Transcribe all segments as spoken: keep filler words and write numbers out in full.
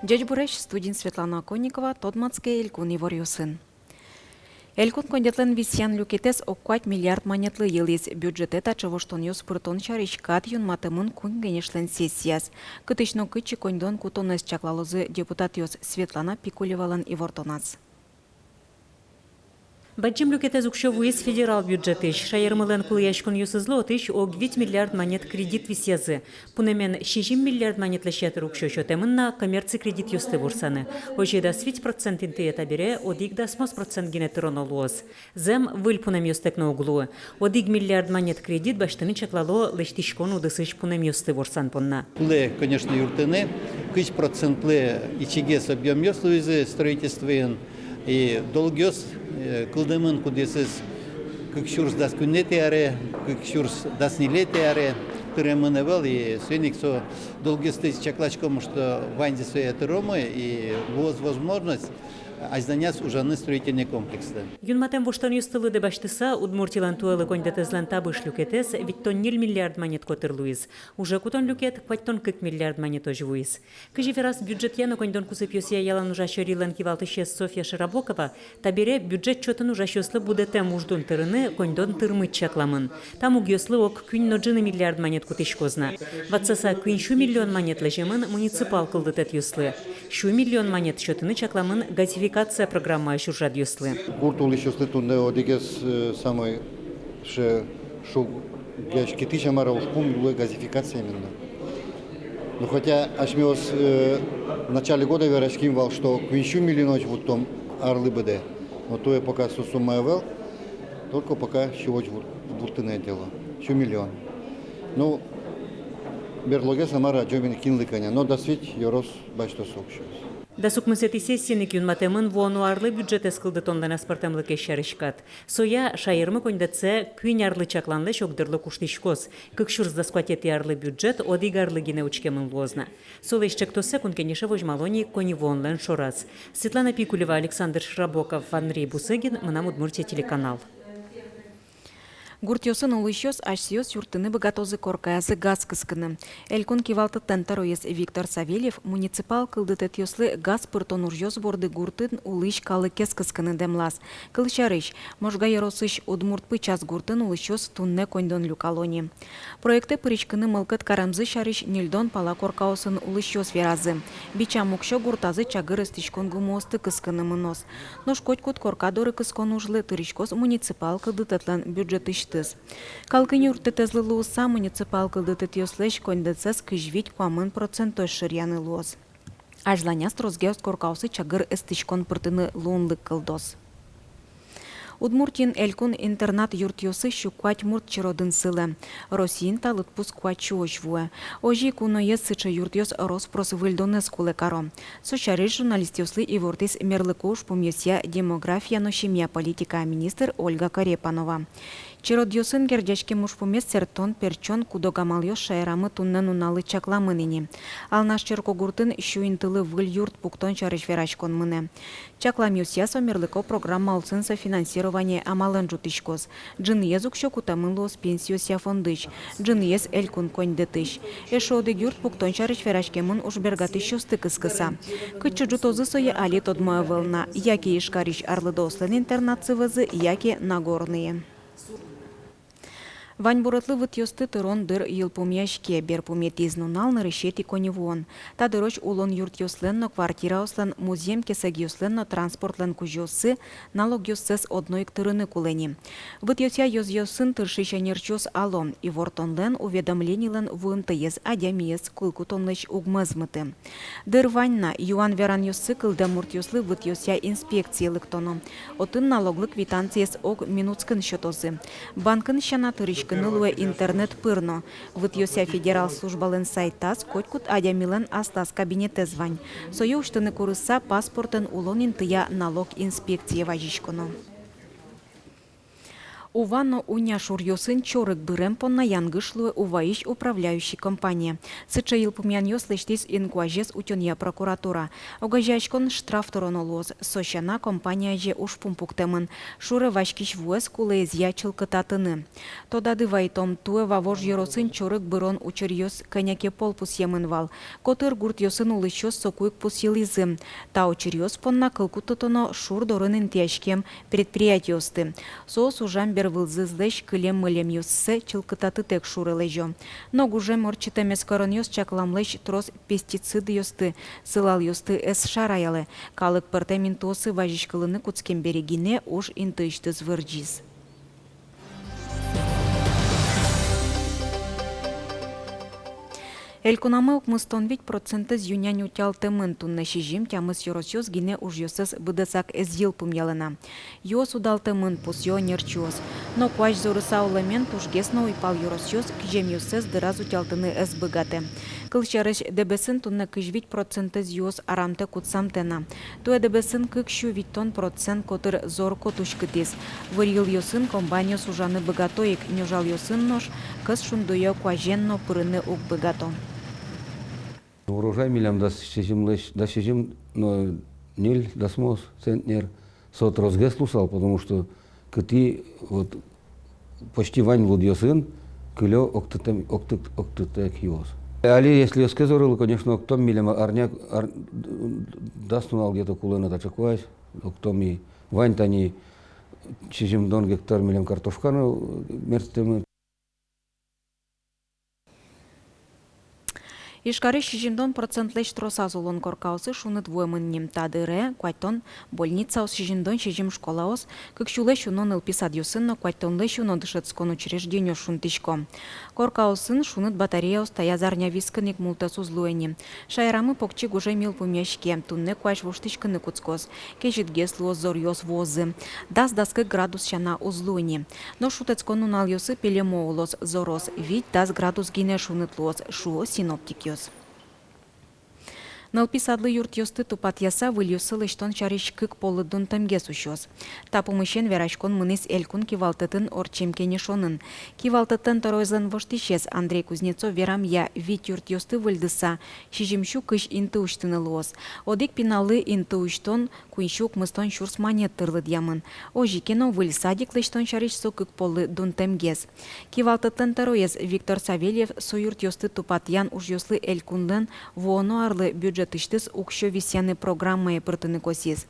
Ӟечбуресь! Студиын Светлана Оконникова. Тодматске элькун иворъёсын. Элькун коньдэтлэн висъян люкетэз ог куать миллиард манетлы йылӥз. Бюджетэ таӵе воштонъёс пыртон сярысь кат юнматэмын Кун Кенешлэн сессияз. Кытысь но кытчы коньдон кутонэз чаклалозы депутатъёс, Светлана Пикулевалэн ивортоназ. Бадӟым люкетэз уксё вуиз федерал бюджетысь. Шаермылэн кулэяськонъёсызлы отысь ог вить миллиард манет кредит висъязы. Пунэмен сизьым миллиард манетлэсь ятыр уксё сётэмын на коммерци кредитъёсты ворсаны. Озьы дас вить процент интые табере одӥг дасмос процент гинэ тыроно луоз. Зэм, выль пунэмъёстэк но уг луы. Одӥг миллиард манет кредит басьтыны чаклало лэсьтӥськон удысысь пунэмъёсты ворсан понна. Кулэ, конечно, юрттыны, кызь процентлы ичигес объёмъёс луизы строительствоын, и долгъёс, э, кылдэмын, кудъёсыз кык сюрс дас куинетӥ аре, кык сюрс дас ньылетӥ аре тыремын ӧвӧл, и соин ик со долгъёсты чакласьком, что ваньзэ сое тыромы, и луоз возможность азьланяз ужаны строительный комплекслы. Юнматэм воштонъёсты лыдэ басьтыса, Удмуртилэн туэлы коньдэтэзлэн табыш люкетэз витьтон ньыль миллиард манет котыр луиз. Уже кутон люкет куатьтон кык миллиард манетозь вуиз. Кызьы вераз бюджетъя но коньдон кусыпъёсъя ялан ужась ёрилэн кивалтӥсез Софья Широбокова, табере бюджет чотын ужасьёслы будэтэм уждун тырыны коньдон тырмыт чакламын. Та мугъёслы ог куинь но ӝыны миллиард манет кутӥськоз на. Ватсаса куинь сю миллион манет лэземын муниципал кылдытэтъёслы. Сю миллион манет сётыны чакламын газификация программаысь ужрадъёслы. Гурт улӥсьёслы туннэ одӥгез, э, самой ше-, шуг-, гес китысь амара ужпум луэ газификация именно. Ну, хотя асьмеос, э, в начале года вераським вал, что куинь сю миллионозь вуттом арлы быдэ. Но туэ пока со сумма ӧвӧл, только пока сюозь вут-, вуттыны ӧдъяло. Сю миллион. Ну, берлогес амара адӟом ини, кинлы кӧня. Но дас вить ёрос басьтоз со уксёез. Дас укмысэтӥ сессиын ик юнматэмын вуоно арлы бюджетэз кылдытонлэн аспӧртэмлыкез сярысь кат. Соя шаермы коньдэтсэ куинь арлы чакланлэсь огдырлы куштӥськоз. Кык сюрс дас куатетӥ арлы бюджет одӥг арлы гинэ учкемын луоз на. Солэсь ӵектоссэ Кун Кенеше возьмало ни коньывуонлэн шораз. Светлана Пикулева, Александр Широбоков, Андрей Бусыгин, «Мынам Удмуртие» телеканал. Гуртъёсын улӥсьёс асьсэос юрттыны быгатозы коркаязы газ кыскыны. Элькун кивалтэтлэн тӧроез Виктор Савельев муниципал кылдытэтъёслы газ пыртон ужъёс борды гуртын улӥсь калыкез кыскыны дэмлаз. Кылсярысь, Можга ёросысь Удмурт Пычас гуртын улӥсьёс туннэ коньдон люкало ни. Проектэ пыриськыны мылкыд каремзы сярысь ньыльдон пала коркаосын улӥсьёс веразы. Бичам уксё гуртазы чагыр эстӥськон гумыосты кыскыны мыноз. Нош котькуд корка доры кыскон ужлы тыриськоз муниципал кылдытэтлэн бюджетысьтыз. Калыкен юрттэтэзлы луыса, муниципал кылдытэтъёслэсь коньдэтсэс кызь вить-куамын процентозь шыръяны луоз. Азьланяз тросгес коркаосы чагыр эстӥськон пыртыны луонлык кылдоз. Удмуртиын элькун интернат-юртъёсы сю куать мурт черодын сылэ. Россиын та лыдпус куать сюозь вуэ. Озьы ик уноез сыӵе юртъёс рос-прос выльдонэз кулэ каро. Со сярысь журналистъёслы ивортӥз мерлыко ужпумъёсъя, демография но семья политикая министр Ольга Корепанова. Черодъёсын герӟаськем ужпумез сэрттон-пертчон, куд-ог амалъёс шаерамы туннэ нуналлы чакламын ини. Алнаш черкогуртын сю интылы выль юрт пуктон сярысь вераськон мынэ. Чакламъёсъя, со мерлыко программа улсын софинансирование амалэн ӝутӥськоз. Ӝыныез уксё кутэмын луоз пенсиосъя фондысь, ӝыныез элькун коньдэтысь. Эшшо одӥг юрт пуктон сярысь вераськемын ужбергатӥсьёсты кыскыса. Кытчы ӝутозы сое, али тодмо ӧвӧл на: яке Ижкарысь Арлыдоослэн интернатсы вӧзы, яке Нагорные. Ваньбуретлы вытъёсты тырон дыр йылпумъяське. Берпуметӥез нунал — нырысетӥ коньывуон. Та дырозь улон юртъёслэн но, квартираослэн, музъем кесэгъёслэн но транспортлэн кузёоссы налогъёссэс одно ик тырыны кулэ ни. Вытъёсъя ёзъёсын тыршись ӧнерчиос ало: ивортонлэн, уведомленилэн вуымтэез адямиез кыл кутонлэсь уг мӧзмыты. Дыр вань на, юан-веранъёссы кылдэм муртъёслы вытъёсъя инспекцие лыктоно. Отын налоглы квитанциез ог минутскын сётозы. Банкын сяна, тыриськыны луэ интернет пыр но. Вытъёсъя федерал службалэн сайтаз котькуд адямилэн аслаз кабинетэз вань. Сое усьтыны курыса, паспортэн улон интыя налог инспекцие вазиськоно. Ува но Уня шуръёсын чорыг бырем понна янгыш луэ Уваысь управляющий компания. Сыӵе йылпумъянъёс лэсьтӥз инкуазез утёнъя прокуратура. Огазеяськон штраф тыроно луоз, со сяна компания азе ужпум пуктэмын: шуре васькись вуэз кулэезъя чылкытатыны. Тодады вайытом, туэ Вавож ёросын чорыг бырон учыръёс кӧня ке пол пусъемын вал. Котыр гуртъёсын улӥсьёс соку ик пусйылӥзы. Та учыръёс понна кылкутытоно шур дорын интыяськем предприятиосты. Соос ужам бервылзылэсь кылем-мылемъёссэ чылкытатытэк шуре лэзё. Но гужем ортчытэм эскеронъёс чакламлэсь трос пестицидъёсты, сылалъёсты ӧз шараялэ. Калык пӧртэм интыосы вазиськылыны кутскем бере гинэ уж интыысьтыз вырӟиз. Элькунамы укмыстон вить процентэз ю-нянь утялтэмын. Туннэ сизьым-тямыс ёросъёс гинэ ужъёссэс быдэсак ӧз йылпумъялэ на. Юос удалтэмын, пусъё ӧнерчиос. Но куазь зорыса улэмен тужгес но уйпал ёросъёс киземъёссэс дыраз утялтыны ӧз быгатэ. Кылсярысь, Дэбесын туннэ кызь вить процентэз юос арамтэ-кутсамтэ на. Туэ Дэбесын кык сю витьтон процент котыр зор-кот уськытӥз. Вырйылъёсын комбайнъёс ужаны быгато ик, нёжалъёсын нош кӧс шундуё, куазен но пырыны уг быгато. Урожай милям дас сизьымлэсь, дас сизьым но ньыль дасмос центнер, со тросгес луысал, потому что кытӥ вот почти вань лудъёсын кылё октытэм, октыт-, октытэк юос. Али, если ӧз ке зорылы, конечно, октом, милям арня, ар-, дас нунал где-то кулэ на таӵе куазь, октом и вань тани сизьымдон гектар милям картошка но мерттэмын. Ижкарысь сизьымдон процентлэсь тросаз улон коркаосы шуныт вуэмын ни. Та дыре куатьтон больницаос, сизьымдон сизьым школаос, кык сюлэсь уно нылпи садъёсын но куатьтонлэсь уно дышетскон учреждениос шунтӥсько. Коркаосын шуныт батареяос таяз арня вискын ик мултэс уз луэ ни. Шаерамы покчи гужем йылпумъяське, туннэ куазь воштӥськыны кутскоз. Кезьытгес луоз, зоръёс вуозы. Дас-дас кык градус сяна уз луы ни. Нош шутэтскон нуналъёсы пелемо улоз, зороз, вить-дас градус гинэ шуныт луоз, шуо синоптикъёс. Нылпи садлы юртъёсты тупатъяса, выльёссы лэсьтон сярысь кык поллы дунтэмгес усёз. Та пумысен вераськон мынӥз Элькун кивалтэтын ортчем кенешонын. Кивалтэтлэн тӧроезлэн воштӥсез Андрей Кузнецов верамъя, вить юртъёсты выльдыса, сизьым сю кызь инты усьтыны луоз. Одӥг пиналлы инты усьтон куинь сю укмыстон сюрс манет тыр лыдъямын. Озьы ке но, выль садик лэсьтон сярысь со кык поллы дунтэмгес. Кивалтэтлэн тӧроез Виктор Савельев со юртъёсты тупатъян ужъёслы Элькунлэн вуоно арлы бюджетысьтыз уксё висъяны программае пыртыны косӥз.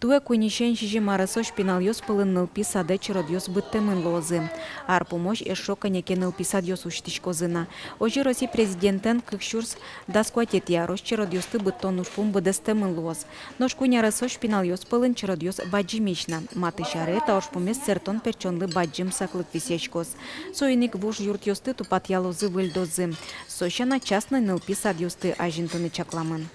Туэ куиньысен сизьым аресозь пиналъёс пӧлын нылпи садэ черодъёс быдтэмын луозы. Ар пумозь эшшо кӧня ке нылпи садъёс усьтӥськозы на. Озьы Россия Президентэн кык сюрс дас куатетӥ арозь черодъёсты быдтон ужпум быдэстэмын луоз. Нош куинь аресозь пиналъёс пӧлын черодъёс бадӟымесь на. Матысь аре та ужпумез сэртон-пертчонлы бадӟым саклык висъяськоз. Соин ик вуж юртъёсты тупатъялозы, выльдозы. Со сяна частной нылпи садъёсты азинтыны чакламын.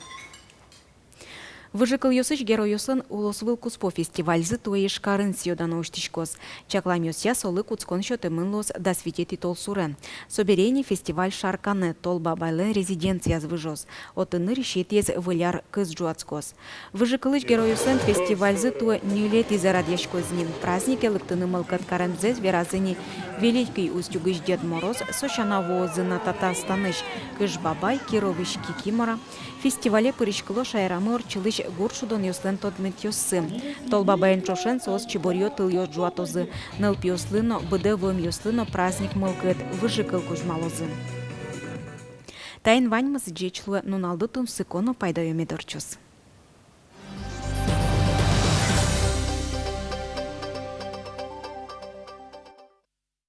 Выжыкылъёсысь геройёслэн улосвыл куспо фестивальзы туэ Ижкарын сӥё-дано усьтӥськоз. Чакламъёсъя, солы кутскон сётэмын луоз дас витетӥ толсуре. Собере ини фестиваль Шарканэ, Тол Бабайлэн резиденцияз выжоз. Отын нырысетӥез Выль ар кыз ӝуатскоз. Выжыкылысь геройёслэн фестивальзы туэ ньылетӥзэ радъяськоз ни. Празднике лыктыны мылкыд каремзэс веразы ни Великий Устюгысь Дед Мороз, со сяна вуозы на Татарстанысь Кыш Бабай, Кировысь Кикимора. Фестивале пыриськыло шаерамы ортчылӥсь гурт шудонъёслэн тодметъёссы. Тол Бабаен ӵошен соос чиборъё тылъёс ӝуатозы, нылпиослы но, быдэ вуэмъёслы но праздник мылкыд, выжыкыл кузьмалозы. Таин ваньмыз. Ӟеч луэ, нуналды тунсыко но пайдаё мед ортчоз.